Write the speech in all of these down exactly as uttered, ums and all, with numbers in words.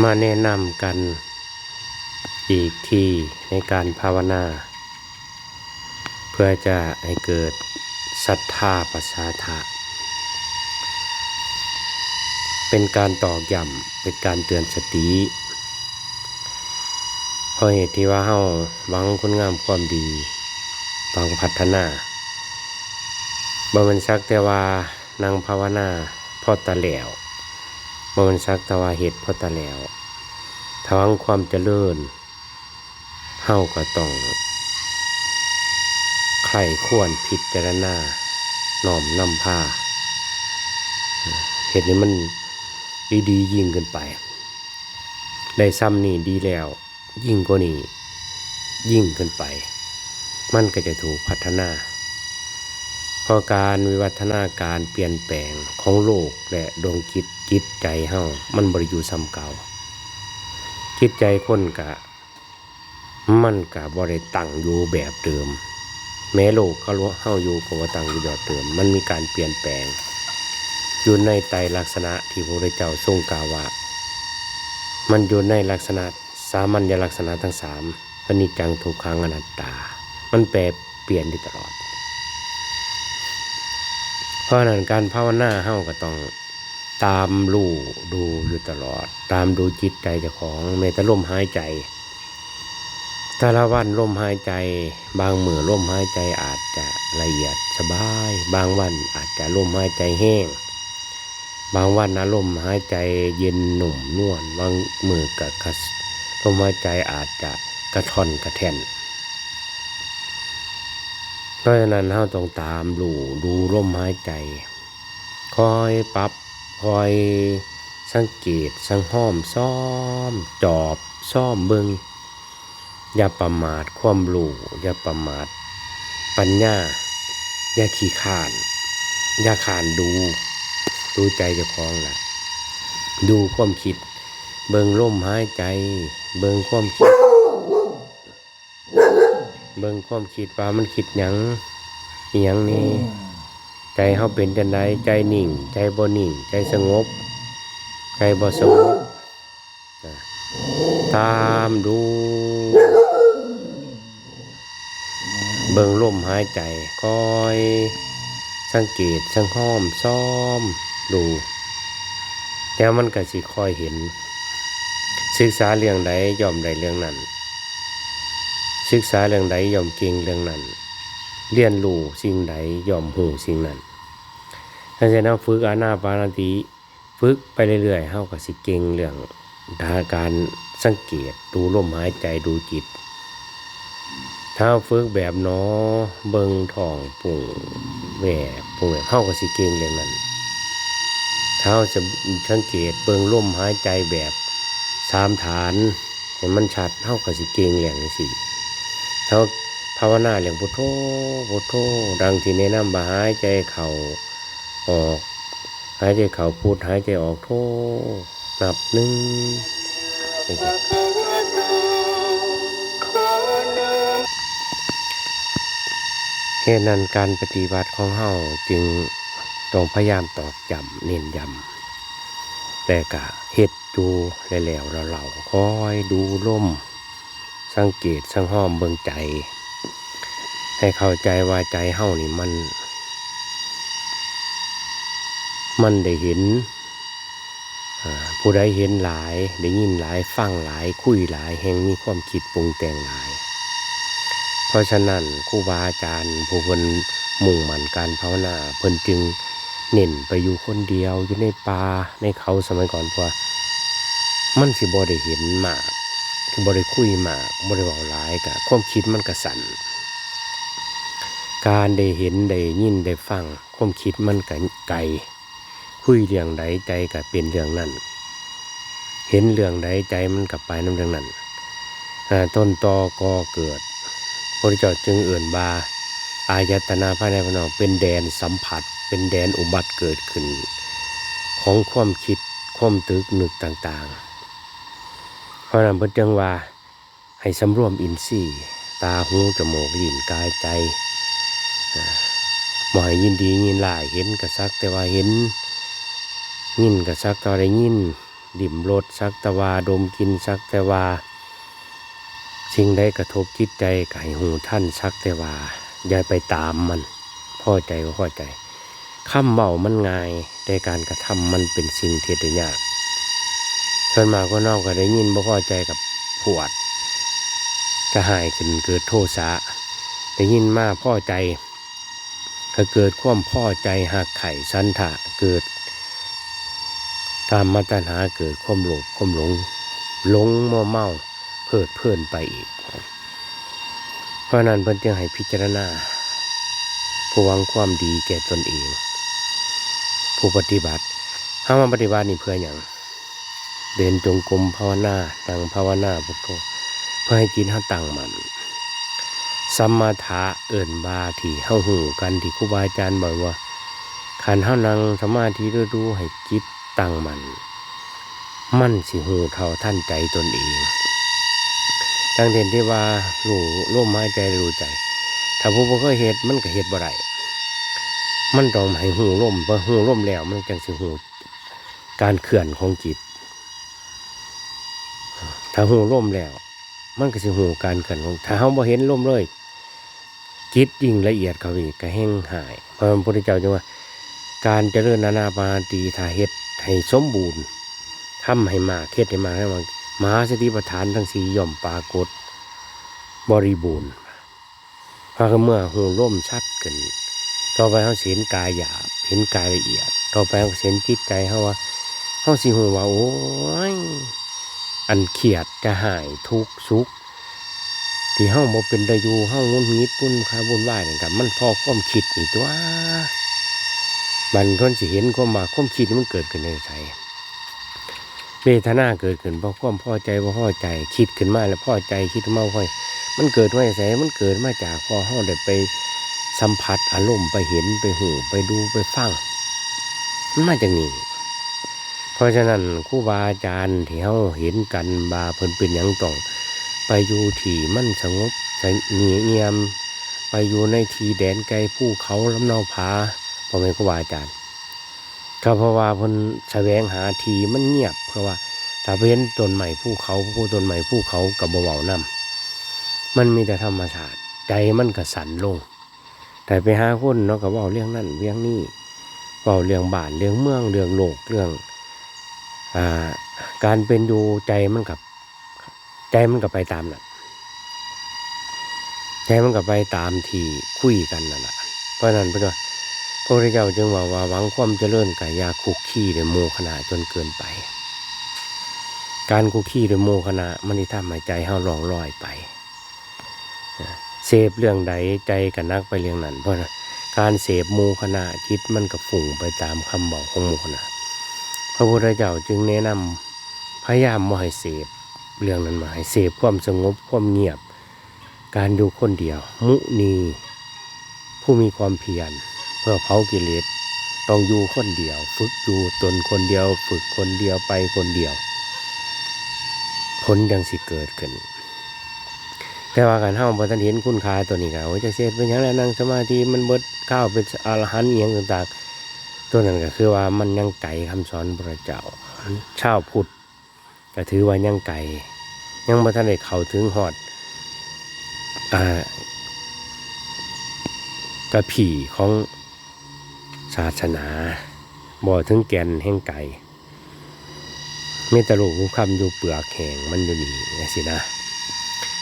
มาแนะนำกันอีกทีในการภาวนา เพื่อจะให้เกิดศรัทธาปัสสาทะ เป็นการตอกย้ำ เป็นการเตือนสติ เพราะเหตุที่ว่าเฮาหวังคุณงามความดี หวังพัฒนา บ่แม่นสักแต่ว่านั่งภาวนาพอตะแล้ว บ่แม่นสักแต่ว่าเฮ็ดพอตะแล้ว ถ้าหวังความเจริญ เฮาก็ต้องใคร่ครวญพิจารณา น้อมนำพา เฮ็ดให้มันดีๆยิ่งขึ้นไป ได้ส่ำนี้ดีแล้ว ยิ่งกว่านี้ ยิ่งขึ้นไป มันก็จะถูกพัฒนา เพราะการวิวัฒนาการเปลี่ยนแปลงของโลกและดวงจิต จิตใจเฮา มันบ่ได้อยู่ส่ำเก่า จิตใจคนกะ มันกะบ่ได้ตั้งอยู่แบบเดิม แม้โลกเขาเฮาอยู่ก็บ่ตั้งอยู่แบบเดิม มันมีการเปลี่ยนแปลง อยู่ในไตรลักษณะที่พระพุทธเจ้าทรงกล่าวว่า มันอยู่ในลักษณะสามัญลักษณะทั้งสาม อนิจจัง ทุกขัง อนัตตา มันแปรเปลี่ยนอยู่ตลอด เพราะฉะนั้นการภาวนาเฮาก็ต้องตามรู้ดูอยู่ตลอด ตามดูจิตใจเจ้าของ แม้แต่ลมหายใจ แต่ละวันลมหายใจ บางมื้อลมหายใจอาจจะละเอียดสบาย บางวันอาจจะลมหายใจแฮง บางวันอารมณ์หายใจเย็นนุ่มนวล บางมื้อก็กะ ลมหายใจอาจจะกระท่อนกระแท่น เพราะฉะนั้นเฮาต้องตามรู้ดูลมหายใจ คอยปรับ คอยสังเกต สังหอม ซ้อม จอบ ซ้อมเบิ่ง อย่าประมาทความรู้ อย่าประมาทปัญญา อย่าขี้คร้าน อย่าคร้านดู ดูใจเจ้าของล่ะ ดูความคิด เบิ่งลมหายใจ เบิ่งความคิด เบิ่งความคิดว่ามันคิดหยัง อิหยังแหน่ ใจเฮาเป็นจั่งใด ใจนิ่ง ใจบ่นิ่ง ใจสงบ ใจบ่สงบ ตามดู เบิ่งลมหายใจ คอยสังเกต สังหอม ซ้อมดู แล้วมันก็สิคอยเห็น ศึกษาเรื่องใดย่อมได้เรื่องนั้น ศึกษาเรื่องใดย่อมเก่งเรื่องนั้น เรียนรู้สิ่งใดย่อมรู้สิ่งนั้น เพราะฉะนั้นฝึกอานาปานสติ ฝึกไปเรื่อยๆ เฮาก็สิเก่งเรื่องการสังเกตดูลมหายใจ ดูจิต ถ้าเฮาฝึกแบบหนอ เบิ่งท้องปุ้งแวบปุ้งแวบ เฮาก็สิเก่งเรื่องนั้น ถ้าเฮาจะสังเกตเบิ่งลมหายใจแบบสามฐาน ให้มันชัด เฮาก็สิเก่งเรื่องจั่งซี้ เฮาภาวนาเรื่องพุทโธ พุทโธ ดังที่แนะนำว่าหายใจเข้าออก หายใจเข้าพุท หายใจออกโธ นับหนึ่ง จั่งซี้ เหตุนั้นการปฏิบัติของเฮาจึงต้องพยายามตอกย้ำ เน้นย้ำ และก็เฮ็ดอยู่แล้วๆ เล่าๆ คอยดูลม สังเกตสังหอมเบิ่งใจ ให้เข้าใจว่าใจเฮานี่มัน มันได้เห็น อ่า ผู้ใดเห็นหลาย ได้ยินหลาย ฟังหลาย คุยหลาย แฮ่งมีความคิดปรุงแต่งหลาย เพราะฉะนั้นครูบาอาจารย์ผู้เพิ่นมุ่งมั่นการภาวนา เพิ่นจึงเน้นไปอยู่คนเดียว อยู่ในป่าในเขาสมัยก่อน เพราะว่ามันสิบ่ได้เห็นมาก สิบ่ได้คุยมาก บ่ได้เว้าหลาย ก็ความคิดมันก็สั้น การได้เห็น ได้ยิน ได้ฟัง ความคิดมันก็ไกล คุยเรื่องใดใจก็เป็นเรื่องนั้น เห็นเรื่องใดใจมันก็ไปนำเรื่องนั้น อ่า ต้นตอก่อเกิด พระพุทธเจ้าจึงเอิ้นว่า อายตนะภายในภายนอกเป็นแดนสัมผัส เป็นแดนอุบัติเกิดขึ้น ของความคิด ความตรึกนึกต่างๆ เพราะฉะนั้นเพิ่นจึงว่า ให้สำรวมอินทรีย์ ตา หู จมูก ลิ้น กาย ใจ อ่า บ่ให้ยินดียินร้าย เห็นก็สักแต่ว่าเห็น ยินก็สักแต่ว่าได้ยิน ลิ้มรสสักแต่ว่า ดมกลิ่นสักแต่ว่า สิ่งใดกระทบจิตใจก็ให้รู้ทันสักแต่ว่า อย่าไปตามมัน พอใจบ่พอใจ คำเว้ามันง่าย แต่การกระทำมันเป็นสิ่งที่เฮ็ดได้ยาก ส่วนมากคนเฮาก็ได้ยินบ่พอใจก็พรวด กระหายขึ้น เกิดโทสะ ได้ยินมาพอใจ ก็เกิดความพอใจ ฮักใคร่ ฉันทะ เกิดกามตัณหา เกิดความโลภ ความหลง หลงมัวเมา เพลิดเพลินไปอีก เพราะฉะนั้นเพิ่นจึงให้พิจารณา ผู้หวังความดีแก่ตนเอง ผู้ปฏิบัติ เฮามาปฏิบัตินี่เพื่อหยัง เดินจงกรมภาวนา นั่งภาวนา พุทโธ เพื่อให้จิตเฮาตั้งมั่น สมถะ เอิ้นว่าที่เฮาฮู้กัน ที่ครูบาอาจารย์บอกว่า คันเฮานั่งสมาธิดูๆ ให้จิตตั้งมั่น มันสิฮู้เท่าทันใจตนเอง ดังเช่นที่ว่ารู้ลมหายใจ รู้ใจ ถ้าผู้บ่เคยเฮ็ด มันก็เฮ็ดบ่ได้ มันต้องให้ฮู้ลม พอฮู้ลมแล้ว มันจั่งสิฮู้การเคลื่อนของจิต ถ้าฮู้ลมแล้ว มันก็สิฮู้การเคลื่อนของ ถ้าเฮาบ่เห็นลมเลย จิตยิ่งละเอียดเข้าไปอีก ก็แฮ่งหาย เพราะฉะนั้นพระพุทธเจ้าจึงว่า การเจริญอานาปานสติ ถ้าเฮ็ดให้สมบูรณ์ ทำให้มาก เฮ็ดให้มาก ให้มาก มหาสติปัฏฐานทั้งสี่ย่อมปรากฏบริบูรณ์ เพราะเมื่อฮู้ลมชัดขึ้น ต่อไปเฮาสิเห็นกายหยาบ เห็นกายละเอียด ต่อไปเฮาสิเห็นจิตใจเฮาว่า เฮาสิฮู้ว่า โอ้ย อันเครียด กระหาย ทุกข์ สุข ที่เฮาบ่เป็นตาอยู่ เฮาหงุดหงิด วุ่นคาวุ่นวายนี่ก็ มันเพราะความคิดนี่ตั๊ว บัดนี้เพิ่นสิเห็นความว่า ความคิดนี่มันเกิดขึ้นได้ไส เวทนาเกิดขึ้นเพราะความพอใจบ่พอใจ คิดขึ้นมาแล้วพอใจ คิดขึ้นมาบ่พอใจ มันเกิดมาจากไส มันเกิดมาจากเพราะเฮาได้ไปสัมผัสอารมณ์ ไปเห็น ไปฮู้ ไปดู ไปฟัง มันมาจากนี่ เพราะฉะนั้นครูบาอาจารย์ที่เฮาเห็นกันว่าเพิ่นเป็นหยังต้องไปอยู่ที่มันสงบเสงี่ยม ไปอยู่ในที่แดนไกลภูเขาลำเนาผา พ่อแม่ครูบาอาจารย์ ก็เพราะว่าเพิ่นแสวงหาที่มันเงียบ เพราะว่าถ้าไปเห็นต้นไม้ภูเขา ผู้ต้นไม้ภูเขาก็บ่เว้านำ มันมีแต่ธรรมชาติ ใจมันก็สั่นลง แต่ไปหาคนเนาะ ก็เว้าเรื่องนั้นเรื่องนี้ เว้าเรื่องบ้านเรื่องเมือง เรื่องโลก เรื่อง อ่า การเป็นอยู่ ใจมันก็ ใจมันก็ไปตามนั้น ใจมันก็ไปตามที่คุยกันนั่นล่ะ เพราะฉะนั้นเพิ่นว่า พระพุทธเจ้าจึงว่า ว่าหวังความเจริญก็อย่าคุกคีด้วยหมู่คณะจนเกินไป การคุกคีด้วยหมู่คณะมันสิทำให้ใจเฮาล่องลอยไป เสพเรื่องใดใจก็หนักไปเรื่องนั้น เพราะฉะนั้นการเสพหมู่คณะ จิตมันก็ฟุ้งไปตามคำเว้าของหมู่คณะ พระพุทธเจ้าจึงแนะนำ พยายามบ่ให้เสพเรื่องนั้น มาให้เสพความสงบ ความเงียบ การอยู่คนเดียว มุนี ผู้มีความเพียรเพื่อเผากิเลส ต้องอยู่คนเดียว ฝึกอยู่ตนคนเดียว ฝึกคนเดียว ไปคนเดียว ผลจั่งสิเกิดขึ้น แต่ว่าคันเฮาบ่ทันเห็นคุณค่าตัวนี้ก็ โอ้ย จักสิเฮ็ดเป็นหยังแล้ว นั่งสมาธิมันเบิดคาวเป็นอรหันต์อีหยังต่างๆ ตัวนั้นก็คือว่ามันยังไกลคำสอนพระเจ้า ชาวพุทธ ก็ถือว่ายังไกล ยังบ่ทันได้เข้าถึงฮอด อ่า กะพี้ของศาสนา บ่ถึงแก่นแห่งไกล มีแต่ลูกคำอยู่เปลือกแห้งมันอยู่นี่จั่งซี้นะ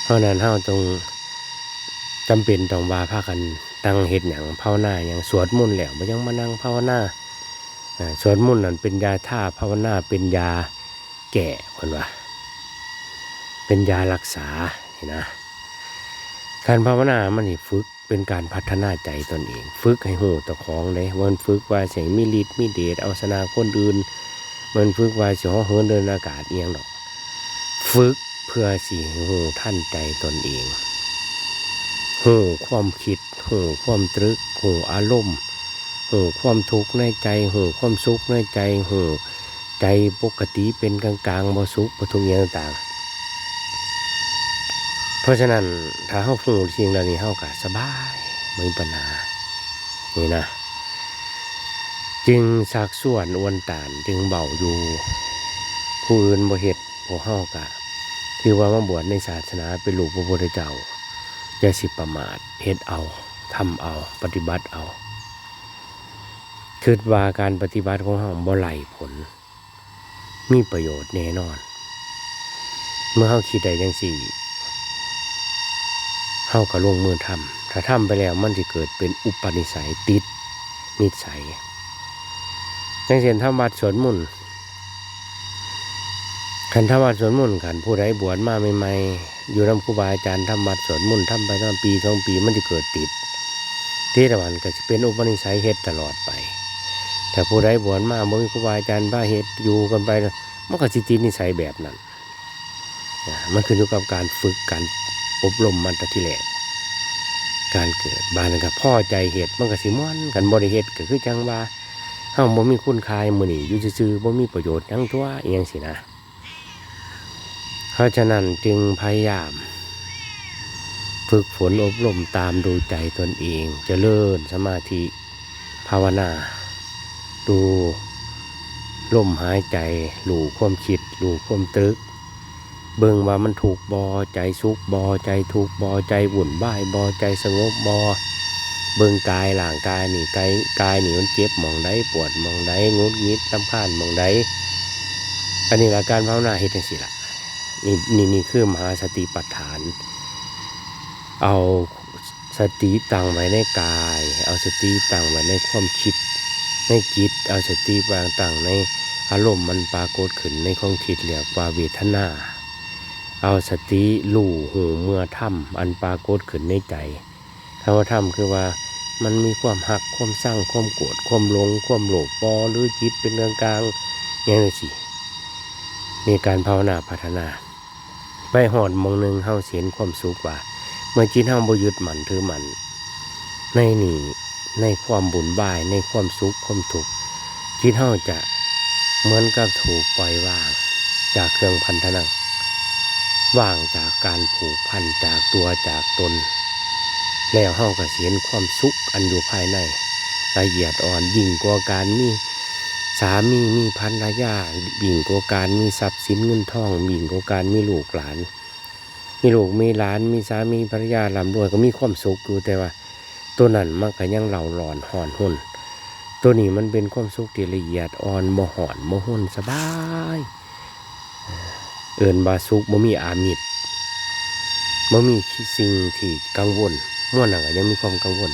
เพราะฉะนั้นเฮาต้อง จำเป็นต้องว่าพากันนั่งเฮ็ดหยัง ภาวนาหยัง สวดมนต์แล้วบ่ยังมานั่งภาวนา อ่า สวดมนต์นั่นเป็นยาทา ภาวนาเป็นยาแก้ เพิ่นว่า เป็นยารักษา นี่นะ การภาวนามันสิฝึกเป็นการพัฒนาใจตนเอง ฝึกให้ฮู้เจ้าของเด้ บ่แม่นฝึกว่าสิให้มีฤทธิ์มีเดช เอาชนะคนอื่น บ่แม่นฝึกว่าสิเหาะเหินเดินอากาศอีหยังดอก ฝึกเพื่อสิฮู้ทันใจตนเอง ฮู้ความคิด ฮู้ความตรึก ฮู้อารมณ์ ฮู้ความทุกข์ในใจ ฮู้ความสุขในใจ ฮู้ใจปกติเป็นกลางๆ บ่สุขบ่ทุกข์อิหยังต่างๆ เพราะฉะนั้นถ้าเฮาฮู้สิ่งเหล่านี้ เฮาก็สบาย บ่มีปัญหา นี่นะ จึงชักชวนอวนตาน จึงเว้าอยู่ ผู้อื่นบ่เฮ็ด พวกเฮากะถือว่ามาบวชในศาสนาเป็นลูกพระพุทธเจ้า อย่าสิประมาท เฮ็ดเอา ทำเอา ปฏิบัติเอา คิดว่าการปฏิบัติของเฮาบ่ไร้ผล มีประโยชน์แน่นอน เมื่อเฮาคิดได้จั่งซี้ เฮาก็ลงมือทำ ถ้าทำไปแล้วมันสิเกิดเป็นอุปนิสัย ติดนิสัย อย่างเช่นทำวัดสวดมนต์ คันทำวัดสวดมนต์ คันผู้ใดบวชมาใหม่ๆ อยู่นำครูบาอาจารย์ทำวัดสวดมนต์ ทำไปทำปีสองปี มันสิเกิดติด ติดแล้วมันก็สิเป็นอุปนิสัยเฮ็ดตลอดไป ถ้าผู้ใดบวชมาบ่มีครูบาอาจารย์พาเฮ็ด อยู่กันไป มันก็สิติดนิสัยแบบนั้น อ่า มันขึ้นอยู่กับการฝึก การอบรมมาตั้งแต่ทีแรก การเกิด บาดนั้นก็พอใจเฮ็ด มันก็สิม่วน คันบ่ได้เฮ็ดก็คือจั่งว่า เฮาบ่มีคุณค่ามื้อนี้ อยู่ซื่อๆ บ่มีประโยชน์หยังตั่ว อิหยังซี้นะ เพราะฉะนั้นจึงพยายาม ฝึกฝนอบรมตามดูใจตนเอง เจริญสมาธิ ภาวนา ดูลมหายใจ รู้ความคิด รู้ความตรึก เบิ่งว่ามันทุกข์บ่ ใจสุขบ่ ใจทุกข์บ่ ใจวุ่นวายบ่ ใจสงบบ่ เบิ่งกาย ร่างกายนี่ กาย กายนี่มันเจ็บหม่องใด ปวดหม่องใด หงุดหงิด รำคาญหม่องใด อันนี้ล่ะ การภาวนาเฮ็ดจั่งซี้ล่ะ นี่ นี่ นี่คือมหาสติปัฏฐาน เอาสติตั้งไว้ในกาย เอาสติตั้งไว้ในความคิด ในจิต เอาสติวางตั้งในอารมณ์มันปรากฏขึ้นในของทิศ เรียกว่าเวทนา เอาสติรู้ฮู้เมื่อธรรมอันปรากฏขึ้นในใจ คำว่าธรรมคือว่ามันมีความฮัก ความซัง ความโกรธ ความหลง ความโลภบ่ หรือจิตเป็นกลางๆ อย่างจั่งซี้ นี่การภาวนาพัฒนา ไปฮอดหม่องหนึ่งเฮาสิเห็นความสุขว่า เมื่อจิตเฮาบ่ยึดมั่นถือมั่น ในนี่ ในความวุ่นวาย ในความสุขความทุกข์ จิตเฮาจะเหมือนกับถูกปล่อยวางจากเครื่องพันธะนัง ว่างจากการผูกพันจากตัวจากตน แล้วเฮาก็สิเห็นความสุขอันอยู่ภายใน ละเอียดอ่อนยิ่งกว่าการมีสามีมีภรรยา ยิ่งกว่าการมีทรัพย์สินเงินทอง ยิ่งกว่าการมีลูกหลาน มีลูกมีหลาน มีสามีภรรยาร่ำรวยก็มีความสุขอยู่ แต่ว่าตัวนั้นมันก็ยังเร่าร้อนฮ้อนฮน ตัวนี้มันเป็นความสุขที่ละเอียดอ่อน บ่ฮ้อนบ่ฮน สบาย เอิ้นว่าสุขบ่มีอามิตร บ่มีสิ่งที่กังวล ม่วนนั่นก็ยังมีความกังวล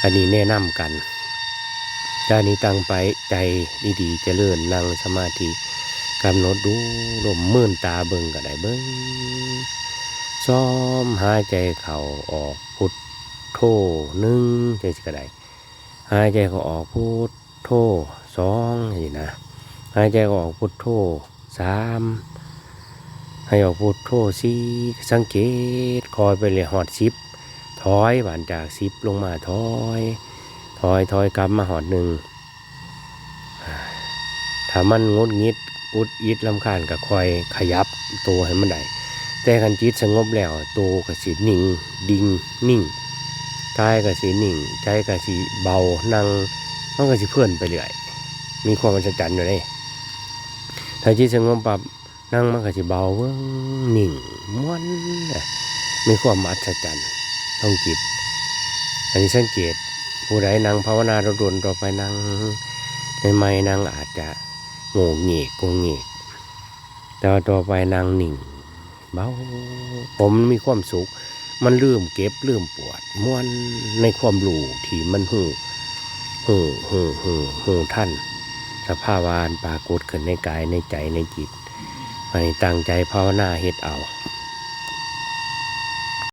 อันนี้แนะนำกัน จานี้ตั้งไปใจดีๆ เจริญนั่งสมาธิ กำหนดดูลม มืนตาเบิ่งก็ได้ เบิ่ง ซ้อมหายใจเข้าออก พุทโธ หนึ่ง จั่งซี้ก็ได้ หายใจเข้าออก พุทโธ สอง จั่งซี้นะ หายใจเข้าออก พุทโธ สาม ให้ออก พุทโธ สี่ สังเกต ค่อยไปเรื่อย ฮอด สิบ ถอย บาดจาก สิบ ลงมา ถอย ถอย ถอย กลับมาฮอด หนึ่ง ถ้ามันหงุดหงิด อุดอิด รำคาญ ก็ค่อยขยับตัวให้มันได้ แต่คันจิตสงบแล้ว ตัวก็สินิ่ง ดิ่ง นิ่ง กายก็สินิ่ง ใจก็สิเบา นั่ง มันก็สิเพลินไปเรื่อย มีความอัศจรรย์อยู่เด้ ถ้าจิตสงบปั๊บ นั่งมันก็สิเบาเวิ้ง นิ่ง ม่วน มีความอัศจรรย์ของจิต อันนี้สังเกต ผู้ใดนั่งภาวนาโดนๆ ต่อไปนั่งใหม่ๆ นั่งอาจจะโงเงก โงเงก แต่ว่าต่อไปนั่งนิ่ง เบา ผมมันมีความสุข มันลืมเจ็บ ลืมปวด ม่วนในความรู้ที่มันฮู้ ฮู้ ฮู้ ฮู้ ฮู้ทัน สภาวะอันปรากฏขึ้นในกาย ในใจ ในจิต อันนี้ตั้งใจภาวนาเฮ็ดเอา